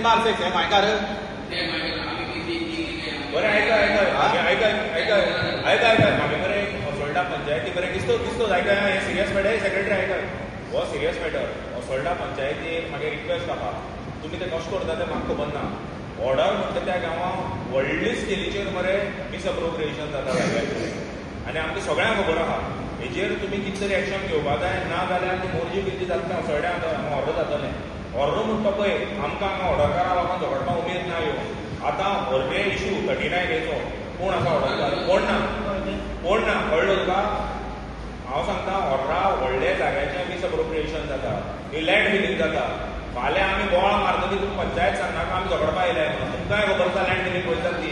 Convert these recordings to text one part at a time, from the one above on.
15/6 हे मायकार. बरें, आयकय आयकय, आयकय आयकय आयकय आयकय. म्हागे मरे असोल्डा पंचायती बरें किस्तो किस्तो. आयकय, हें सिरियस मॅटर. सेक्रेटरी, आयकय, हो सिरियस मॅटर. असोल्डा पंचायती एक म्हागे रिक्वेस्ट आहा. तुमी ते कशें करता तें म्हाका खबर ना. ऑर्डर म्हणटा त्या गांवां व्हडली स्केलीचेर मरे मिसअप्रोप्रिएशन जाता जाग्याचेर आनी आमकां सगळ्यांक खबर आहा. हेजेर तुमी कितें तरी एक्शन घेवपा जाय, ना जाल्यार आमची मोर्जी बिर्जी जातलें. असोल्ड्या हांगा ऑर्डर जातलें. ऑर्डर म्हणटा पळय, आमकां हांगा ऑर्डरकारा लोकांक झगडपाक उमेद ना ह्यो. आतां व्हडले इशू 39 हेचो कोण आसा ऑर्डरकार? कोण ना, कोण ना. कळ्ळो तुका? हांव सांगता, ऑर्डरा व्हडले जाग्याचें मिसअप्रोप्रिएशन जाता, लँड फिलींग जाता. फाल्यां आमी बोवाळ मारतली. तुमी पंचायत सांगनाका आमी झगडपा आयले म्हणून. तुमकांय खबर आसा लँड फिलींग खंय जाता ती.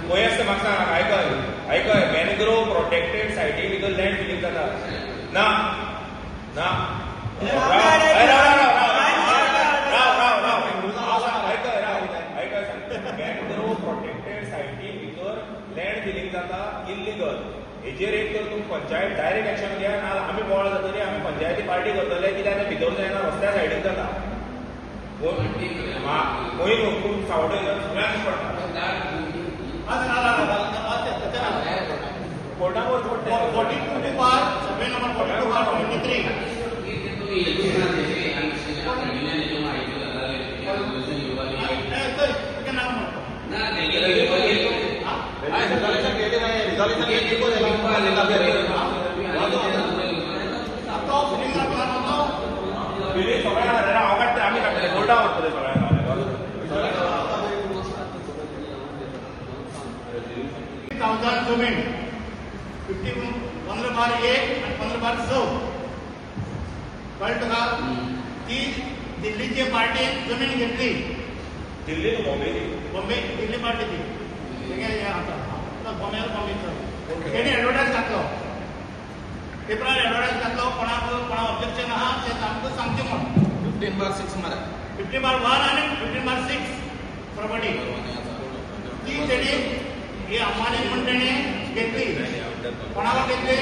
खंय आसता म्हाका सांग. आयकय आयकय, मॅनग्रोव प्रोटेक्टेड सायटी भितर लँड फिलींग जाता. ना ना, राव राव राव राव राव राव, आयकय, राव, आयकय सांग. मॅनग्रोव प्रोटेक्टेड सायटी भितर लँड फिलींग जाता इल्लिगल. हेजेर एक तर तुमी पंचायत डायरेक्ट एक्शन घ्या, ना आमी बोवाळ जातली. आमी पंचायती पार्टी करतले. कित्याक तें भितर जायना, रस्त्या सायडीन जाता. खंय न्हू, पूण सावडे सगळ्यांक पडटा. कोर्टान वचूं पडटा. 42 bar, survey number 42/23. नाव म्हणतो. रिझॉल्युशन घेतले नाही. रिझॉल्युशन. तो फिलिंग जातला तो. फिलींग सगळ्यांक हांव काडटा, आमी काडटले, कोर्टान वतले सगळ्यांक. 1000 जमीन, 50, 15/1 आणि 15/6. कळ्ळें तुका? ती दिल्लीची पार्टीन जमीन घेतली. दिल्ली न्हू, बॉम्बे. बॉम्बे, दिल्ली पार्टी ती. तेगे हें आसा बॉम्बे, बॉम्बेचो तेणी एडवर्टायज घातलो पेपरार. एडवर्टायज घातलो, कोणाक कोणा ऑब्जेक्शन आहा ते आमकां सांगचें म्हूण. 15/6 मरे. 15/1 आनी 15/6 प्रॉपर्टी ती तेणी ही अंबानी म्हूण तेणी घेतली. कोणावर घेतली?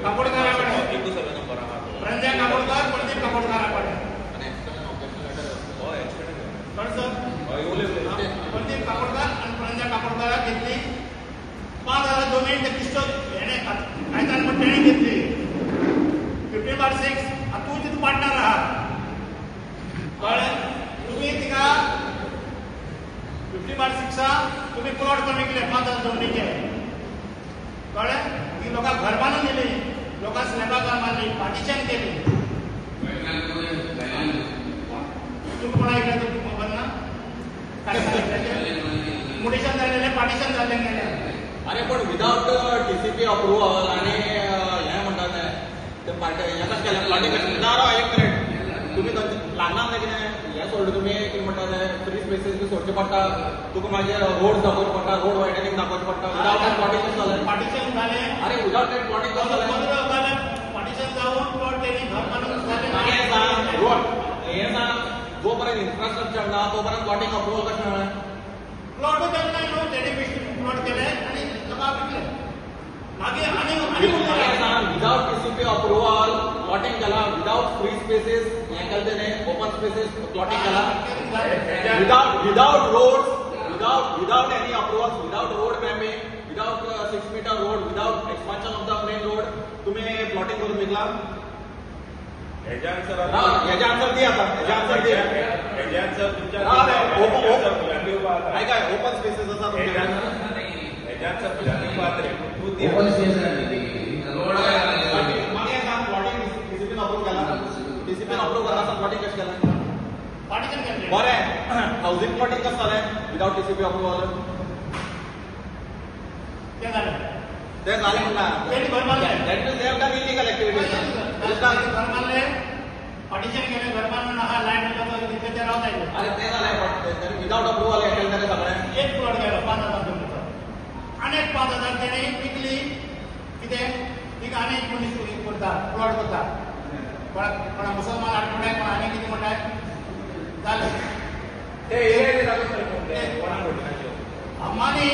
काकोडकारा कडेन. एकूच सर्वे नंबर आहा. रंजा काकोडकर, प्रदीप काकोडकारा कडेन. आनी एक्सटर्नल ऑब्जेक्शन लेटर. हय, एक्सटर्नल. कळ्ळें सर? हय, उलय उलय. प्रदीप काकोडकर आणि प्रंजा काकोडकराक घेतली. 5000 जमीन ते किश्तो हेणे कायतान म्हण तेणी घेतली, 15/6. आतां तूं तितून पार्टनर आहा, कळ्ळें? तुमी तिका 15/6 तुमी प्लॉट करून विकले 5000 जमनीचे, कळ्ळें? ती लोकांक घर बांदून दिली, लोकांक स्लॅबा घर बांदली, पार्टिशन केली. तुका कोणा ऐकलं तूं खबर ना? काय सांगितलं? मुटेशन जालेलें, पार्टिशन जाल्लें गेलें. अरे, पण विदाउट टीसीपी अप्रुव्हल आणि हें म्हणटा ते पार्टी हें कशें केलें? प्लॉटिंग कशें? ना, राव एक मिनिट. तुमी लागना म्हणजे कितें हें सोडलें तुमी? कितें म्हणटा ते, फ्री स्पेसीस बी सोडचे पडटा तुका. मागीर रोड दाखोवचे पडटा, रोड वायडनिंग दाखोवचें पडटा. विदाउट that plotting कशें जालें? पार्टिशन जालें. अरे, विदाउट that plotting कशें जालें? 15 जालें, पार्टिशन जावन प्लॉट तेणी घर बांदून जालें. मागीर हें सांग, रोड हें सांग, जो पर्यंत इन्फ्रास्ट्रक्चर ना तो पर्यंत प्लॉटिंग अप्रुव्हल कशें मेळ्ळें? प्लॉटूच केले ना न्हू तेणी. प्लॉट केले आनी लोकांक विकले. मागीर आनी आनी मागीर सांग, विदाउट टीसीपी अप्रुव्हल प्लॉटिंग केला, विदाउट फ्री स्पेसीस हें केलें तेणें, ओपन स्पेसीस प्लॉटिंग केला, without roads, without any approvals, without road mapping, without 6 meter road, without expansion of the main road तुम्ही प्लॉटिंग करून विकला. हेजे आन्सर. हा, हेजे आन्सर दी आता, हेजे आन्सर दी. हेजे आन्सर तुमच्या हा, आन्सर तुज्यान दिवपा आसा. काय काय ओपन स्पेसीस आसा तुमचे? हेजे आन्सर तुज्यान दिवपा आसा रे, तूं दी. Open space road. मागीर सांग, प्लॉटिंग टीसीपीन अप्रूव्ह केला? टीसीपीन अप्रूव्ह करना आसतना प्लॉटिंग कशें केलें? पार्टिशन केलें. बरें, हावजींग प्लॉटिंग कशें जालें विदाउट टीसीपी अप्रुव्हल? तें जालें. तें जालें म्हणटा. तेणी घर बांदलें. That means they have done illegal activities. घर बांदलें, पार्टिशन केलें, घर बांदून आहा, लायट तितले ते रावत आयले. अरे, तें जालें, बट विदाउट अप्रुव्हल हें केलें ताणें सगळें. एक प्लॉट गेलो 5000 जमनीचो आनी एक 5000 तेणी विकली. कितें तिका आनी एक मनीस करता, प्लॉट करता. कोणा कोणा मुसलमान आडकोडे, कोण आनी कितें म्हणटाय, जालें. ते एरिया दाखोवं सर, कोण ते, कोणाक वोटिनाच्यो. अंबानी,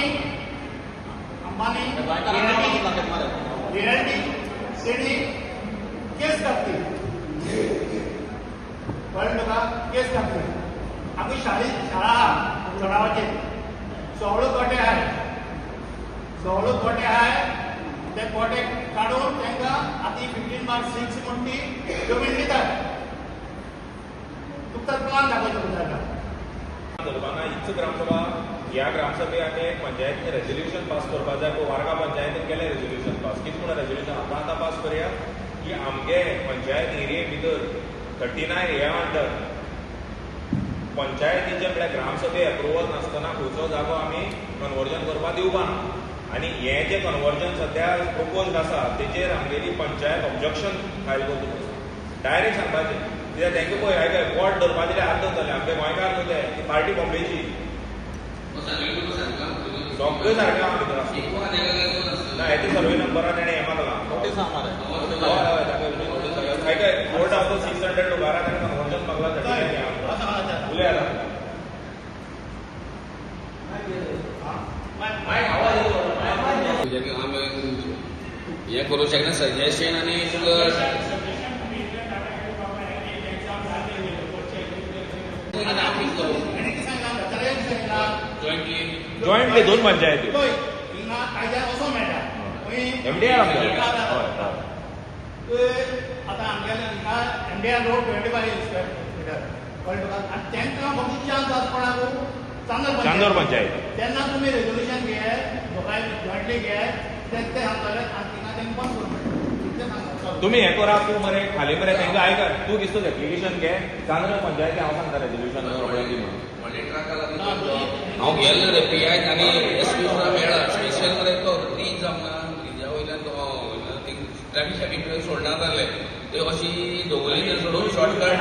अंबानी. गोंयकारांक दाखयत मरे. रियालिटी तेणी केस घातली, कळ्ळें तुका? केस घातली. आमची शाळे शाळा चडावाचेर सगळो गोटे आहाय, सगळो गोटे आहाय, ते गोटे काडून तांकां आतां 15/6 म्हण ती जमीन दितात. तुमकां प्लान दाखयता तुमकां. धरपाना इच्छ ग्रामसभा ह्या ग्रामसभे आमी एक पंचायतीन रेजोल्युशन पास करपा जाय. पळय वार्गा पंचायतीन केलें रेजोल्युशन पास. कितें म्हणून रेजोल्युशन आतां आतां पास करया की आमगे पंचायत एरिये भितर 39 ए अंडर पंचायतीचे म्हळ्यार ग्रामसभे अप्रुवल नासतना खंयचो जागो आमी कन्वर्जन करपाक दिवपा ना. आनी हें जें कन्वर्जन सद्या प्रपोज्ड आसा तेजेर आमगेली पंचायत ऑब्जेक्शन फायल करता. डायरेक्ट सांगपाचें कित्याक तांकां पळय आयकय बोट धरपा दिल्यार हात धरतले. आमगे गोंयकार न्हू ते, ती पार्टी बॉम्बेची, सगळें सारकें आहा भितर आसा. ना हें ते सर्वे नंबरार तेणें हें मागलां. नोटीस आहा मरे. हय हय, दाखय आयकय बोर्ड आसा 600 लोकांक ताणें कन्वर्जन मागलां 39. उलय आतां. आमी हें करूं शकना सजेशन आनी तुका आमी करूं जॉयंटली. जॉयंटली दोन पंचायती. पळय हिंगा कायद्यान वचोंक मेळटा. एमडीआर आमगेलो. हय हय. आतां आमगेले हिंगा एमडीआर रोड 25 स्क्वेअर मिटर कळ्ळें तुका. आनी तांकां फक्त चान्स आसा कोणाक? चांदोर. चांदोर पंचायत. तेन्ना तुमी रेजोल्युशन घे, लोकांक जॉयंटली घे, ते ते सांगतले आनी थिंगा तेंकां बंद करूंक मेळटा इतलें सांगता. तुमी हें करा, तूं मरे खाली मरे तांकां आयक, तूं दिसतो एप्लिकेशन घे चांदोर पंचायती, हांव सांगता रेजोल्युशन रोखडें दी म्हणून. व्हडले ट्रका लागून हांव गेल्लो रे. पी I आनी एस पी सुद्दां मेळ्ळा स्पेशल मरे. तो ब्रीज जावना, ब्रिजा वयल्यान तो ट्रॅफिक शॅफिक सोडना जाले. ते अशी दोंगुल्ली सोडून शॉर्टकट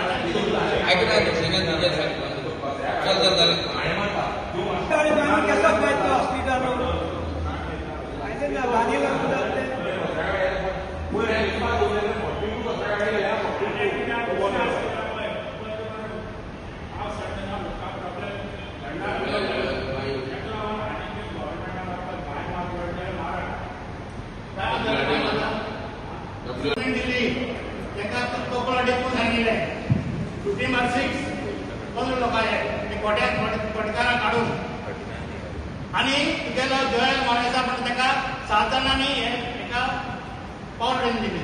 आयकना तशें तुजें सांगता. चल चल जालें. कसो वयता हॉस्पिटल गाडी लागून जाता. दिली तांकां तो प्लॉट एकूण सांगिल्लें 15/6 15 लोकांचे ते कोट्याक कोटकारां काडून आनी तुगेलो जोयल मोरेसा म्हणून ताका 7 जाणांनी हेका पावर अटॉर्नी दिली.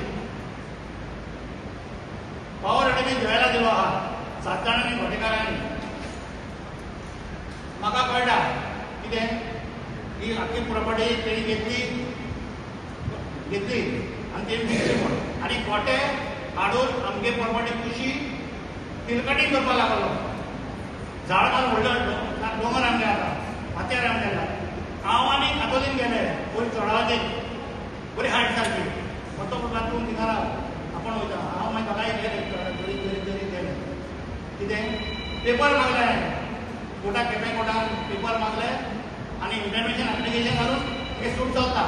पावर अटॉर्नी जोयला दिलो आहा 7 जाणांनी घोटेकारांनी. म्हाका कळटा कितें ही आख्खी प्रॉपर्टी तेणी घेतली घेतली आनी तेणी विकली म्हूण आनी गोटे हाडून आमगे प्रॉपर्टी कुशी तिलकटींग करपाक लागलो. झाड मारून व्हडलो दोंगर आमगे आसा, फात्यार आमगे आसा. हांव आनी कातोलीन गेले वयर चडावाचेर, बरी हायट सारकी. तो म्हणटा तूं थिंगा राव, आपूण वयता. हांव मागीर दोगांय गेले दरीत दरीत दरीत गेले. कितें पेपर मागले हांवें कोर्टाक, केपें कोर्टान पेपर मागले आनी इंटरमिशन एप्लिकेशन घालून हे सूट चलता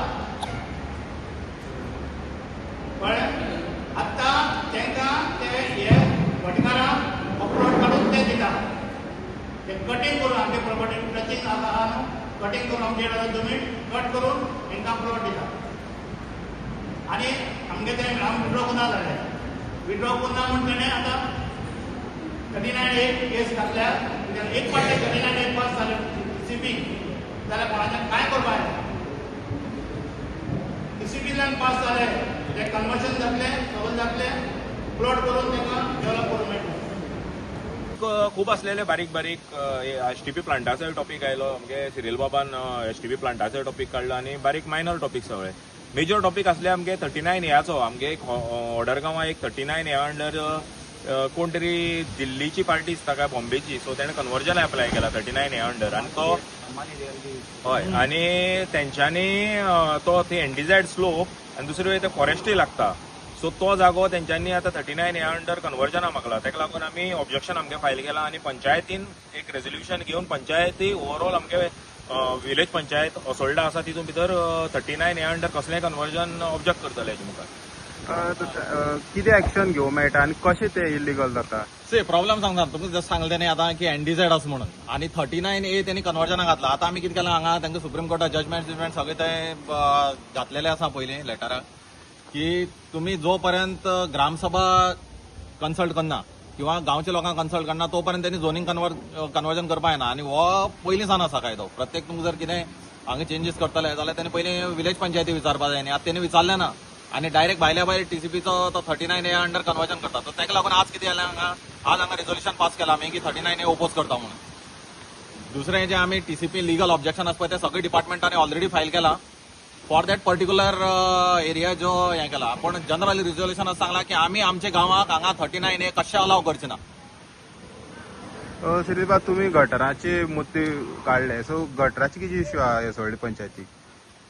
कळ्ळें. आतां तांकां ते हे भटकारांक प्लॉट काडून ते दिता. ते कटींग करून आमचे प्रॉपर्टी टचिंग आसा न्हू, कटींग करून आमचे जमीन कट करून तांकां प्लॉट दिता. आनी आमगे ते आमी विड्रॉ करना जाले, विड्रॉ करना म्हूण तेणें आतां 39 ए केस घातल्या. एक फावट 39 ए पास जाले सीपी जाल्यार कोणाचें कांय करपाक जायना. सीपींतल्यान पास जाले ते कन्वर्शन जातलें, सगळें जातलें, प्लॉट करून तांकां डेव्हलप करूंक मेळटलें. खूब आसलेले बारीक बारीक एसटीपी प्लांटाचोय टॉपीक आयलो. आमगे सिरील बाबान एसटीपी प्लांटाचोय टॉपीक काडलो आनी बारीक मायनर टॉपीक सगळे. मेजर टॉपीक आसले आमगे 39 एयाचो. आमगे एक ऑर्डर गांवां एक 39 ए अंडर कोण तरी दिल्लीची पार्टी दिसता काय बॉम्बेची, सो तेणें कन्वर्जन एप्लाय केला 39 ए अंडर आनी तो हय आनी तेंच्यांनी तो थंय एनडीझॅड स्लोप आनी दुसरी वयर ते फॉरेस्टूय लागता. सो तो जागो तेंच्यांनी आतां 39 ए अंडर कन्वर्जना मागला. ताका लागून आमी ऑब्जेक्शन आमगे फायल केलां आनी पंचायतीन एक रेजोल्युशन घेवन पंचायती ओवरऑल आमगे विलेज पंचायत असोल्डा आसा तितून भितर 39 ए अंडर कसलेंय कन्वर्जन ऑब्जेक्ट करतले हेजे मुखार. कितें एक्शन घेवंक मेळटा आनी कशें ते इलिगल जाता? सी, प्रॉब्लेम सांगता तुमकां. जस्ट सांगलें तेणी आतां की एनडीझेड आसा म्हणून आनी 39 ए तेणी कन्वर्जनाक घातला. आतां आमी कितें केलां हांगा तांकां सुप्रीम कोर्टा जजमेंट बिजमेंट सगळें ते घातलेलें आसा पयलीं लेटराक की तुमी जो पर्यंत ग्रामसभा कन्सल्ट करना. किंवा गांवच्या लोकांक कन्सल्ट करना तो पर्यंत त्यांनी झोनींग कन्वर्जन करपा येना. आनी हो पयलीं सावन आसा कायदो. प्रत्येक तुमकां जर कितें हांगा चेंजीस करतले जाल्यार तेणी पयलीं विलेज पंचायती विचारपा जाय न्ही. आतां तेणी विचारलें ना आनी डायरेक्ट भायल्या भायर टीसीपीचो तो 39A under conversion करता. तर ताका लागून आज कितें जालें हांगा, आज हांगा रेजोल्युशन पास केलां आमी की 39A oppose करता म्हणून. दुसरें जें आमी टीसीपी लिगल ऑब्जेक्शन आसा पळय तें सगळे डिपार्टमेंटांनी ऑलरेडी फायल केलां फॉर that particular area जो हें केला. पूण जनरल रिजोल्युशन सांगलां की आमी आमच्या गांवाक हांगा 39A कशें अलाव करचे ना. श्रीबाब, तुमी गटराचे मुद्दे काडले, सो गटराचे कितें इश्यू आहा असोळडे पंचायतीक?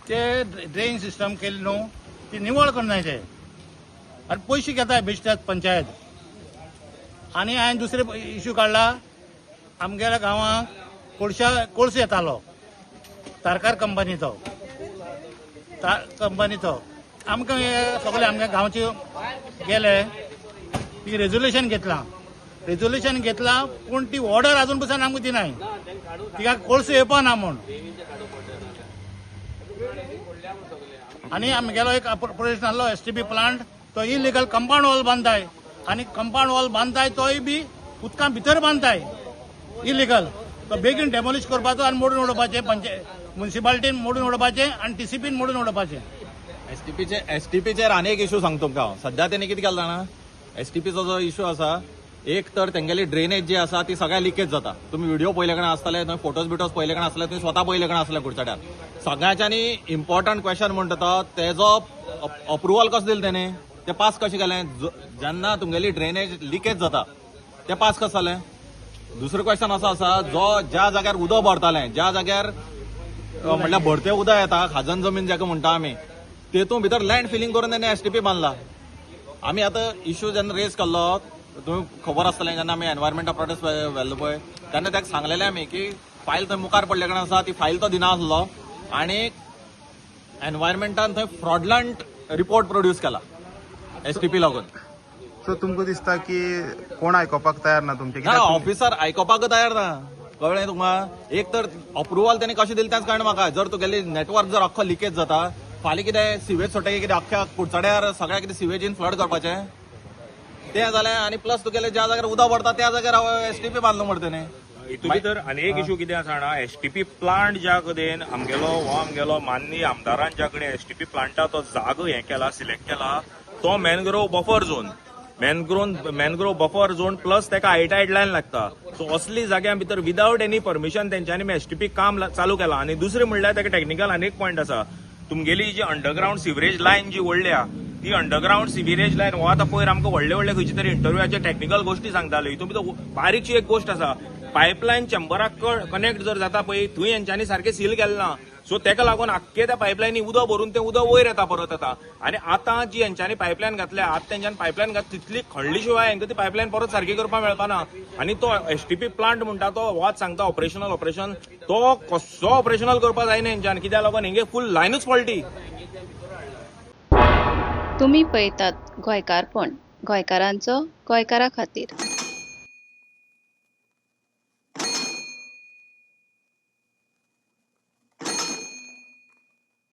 ते ड्रेन सिस्टम केली न्हू ती निवळ करनाय ते आनी पयशे घेताय बेश्टेच पंचायत. आनी हांवें दुसरे इश्यू काडला, आमगेल्या गांवांक कोळशा कोळसो येतालो तारकार कंपनीचो, कंपनीचो. आमकां हे सगळे आमच्या गांवचे गेले, ती रेजोल्युशन घेतलां, रेजोल्युशन घेतलां पूण ती ऑर्डर अजून पसून आमकां दिनाय, तिका कोळसो येवपा ना म्हूण. आनी आमगेलो एक प्रोजेक्ट आहलो एसटीपी प्लांट, तो इलिगल कंपाऊंड वॉल बांदताय आनी कंपाऊंड वॉल बांदताय तोय बी उदकां भितर बांदताय इलिगल. तो बेगीन डेमोलिश करपाचो आनी मोडून उडोवपाचें, पंचायत मुन्सिपालिटीन मोडून उडोवपाचें आनी टीसीपीन मोडून उडोवपाचें. एसटीपीचेर आनी एक इशू सांगता तुमकां हांव. सद्या तेणी कितें केलां जाणा, एसटीपीचो जो इशू आसा, एक तर तेंगेली ड्रेनेज जी आसा ती सगळ्या लिकेज जाता. तुमी व्हिडिओ पळयले कडेन आसतले, तुमी फोटोज बिटोज पळयले कडेन आसतले, तुमी स्वता पळयले कडेन आसतले कुडचड्यार. सगळ्याच्यानी इम्पॉर्टंट क्वेश्चन म्हणटा तो तेजो अप्रुवल कसो दिलें तेणे, ते पास कशें केलें? जेन्ना तुमगेली ड्रेनेज लिकेज जाता ते पास कशें जालें? दुसरो क्वेश्चन असो आसा, जो ज्या जाग्यार उदक भरतालें, ज्या जाग्यार म्हणल्यार भरते उदक येता, खाजन जमीन जाका म्हणटा आमी, तेतून भितर लँड फिलिंग करून तेणी एसटीपी बांदला. आमी आतां इशू जेन्ना रेज केल्लो, तुमी खबर आसतलें, जेन्ना आमी एनवायरमेंटल प्रोटेस्ट व्हेल्लो पळय तेन्ना ताका सांगलेलें आमी की फायल थंय मुखार पडले कडेन आसा, ती फायल तो दिना आसलो आनी एनवायरमेंटान थंय फ्रॉडलंट रिपोर्ट प्रोड्यूस केला एसटीपी लागून. सो तुमकां दिसता की कोण आयकोपाक तयार ना तुमचे? ना, ऑफिसर आयकोपाक तयार ना, कळ्ळें तुमकां? एक तर अप्रुवल तेणी कशें दिलें तेंच कळना म्हाका. जर तुगेली नेटवर्क जर अख्खो लिकेज जाता, फाल्यां कितें सिवेज सोडटकीर कितें अख्ख्या कुडचड्यार सगळ्या कितें सिवेजीन फ्लड करपाचें तें जालें. आनी प्लस तुगेलें ज्या जाग्यार उदक भरता त्या जाग्यार एसटीपी बांदलो मरे तेणें. हितून भितर आनी एक इशू कितें आसा जाणा, एसटीपी प्लांट ज्या कडेन आमगेलो हो आमगेलो माननीय आमदारान ज्या कडेन एसटीपी प्लांटा तो जागो हें केला, सिलेक्ट केला, तो mangrove buffer zone, mangrove buffer zone plus ताका हायटायड लायन लागता. सो असली जाग्या भितर विदावट एनी परमिशन तेंच्यांनी एसटीपी काम चालू केलां. आनी दुसरें म्हणल्यार ताका टॅक्निकल आनी एक पॉयंट आसा, तुमगेली जी अंडरग्रावंड सिवरेज लायन जी ओडल्या ती अंडरग्रावंड सिवरेज लायन हो आतां पयर आमकां व्हडले व्हडले खंयचे तरी इंटरव्यूचे टॅक्निकल गोश्टी सांगताले. हितून भितर बारीकशी एक गोश्ट आसा, पायपलायन चेंबराक कनेक्ट जर जाता पळय थंय हेंच्यांनी सारकें सील केलें ना. सो तेका लागून आख्खे त्या पायपलायनी उदक भरून तें उदक वयर येता परत येता. आनी आतां जी हेंच्यांनी पायपलायन घातल्या, आतां तेंच्यांनी पायपलायन घात तितली खणली शिवाय हेंकां ती पायपलायन परत सारकी करपाक मेळपा ना. आनी तो एसटीपी प्लांट म्हणटा तो होच सांगता ऑपरेशनल ऑपरेशन, तो कसो ऑपरेशनल करपाक जायना हेंच्यान, कित्याक लागून हेंगे फूल लायनूच पडटी. तुमी पळयतात गोंयकारपण, गोंयकारांचो गोंयकारा खातीर.